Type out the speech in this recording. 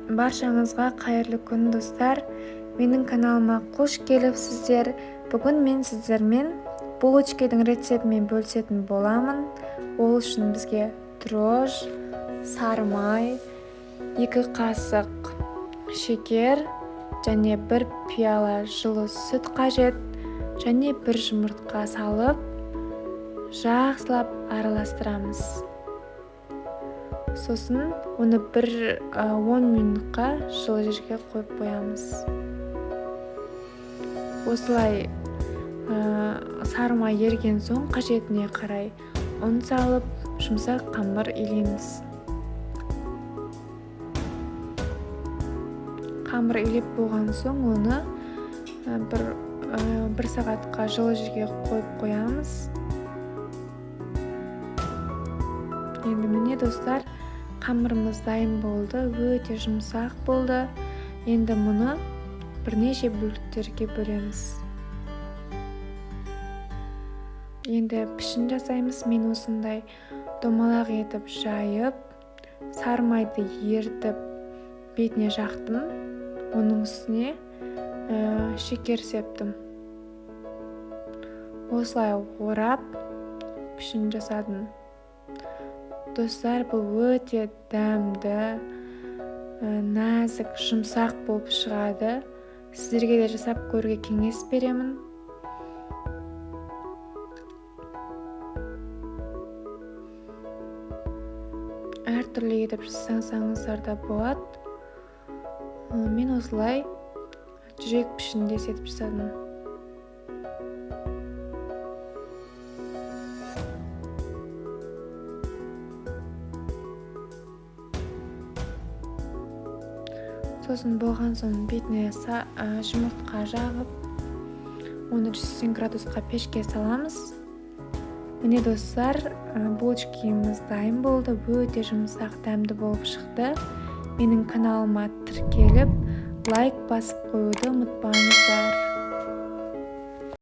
Баршаңызға қайырлы күн, достар. Менің каналыма қош келіпсіздер. Бүгін мен сіздермен булочкидің рецептімен бөлісетін боламын. Ол үшін бізге дрожж, сары май, 2 қасық шекер және 1 пиала жылы сүт қажет және 1 жұмыртқа салып жақсылап араластырамыз. Сосын оны бір 10 минутқа жылы жерге қойып қоямыз. Осылай сары май еріген соң қажетіне қарай ұн салып, жұмсақ қамыр илейміз. Қамыр илеп болған соң оны бір сағатқа жылы жерге қойып қоямыз. Енді міне, достар, қамырымыз дайын болды, өте жұмсақ болды. Енді мұны бірнеше бөліктерге бөлеміз. Енді пішін жасаймыз. Мен осындай домалақ етіп жайып, сары майды ерітіп бетіне жақтым. Оның үстіне шекер септім. Осылай орап пішін жасадым. Достар, бұл өте дәмді, нәзік, жұмсақ болып шығады. Сіздерге де жасап көруге кеңес беремін. Әртүрлі етіп жасасаңыздар да болады. Мен осылай жүрек пішіндес етіп жасадым. Сосын болған соң бетіне жұмыртқа жағып, оны 180 градусқа пешке саламыз. Міне, достар, булочкиміз дайын болды, өте жұмсақ, дәмді болып шықты. Менің каналыма тіркеліп, лайк басып қоюды ұмытпаңыздар.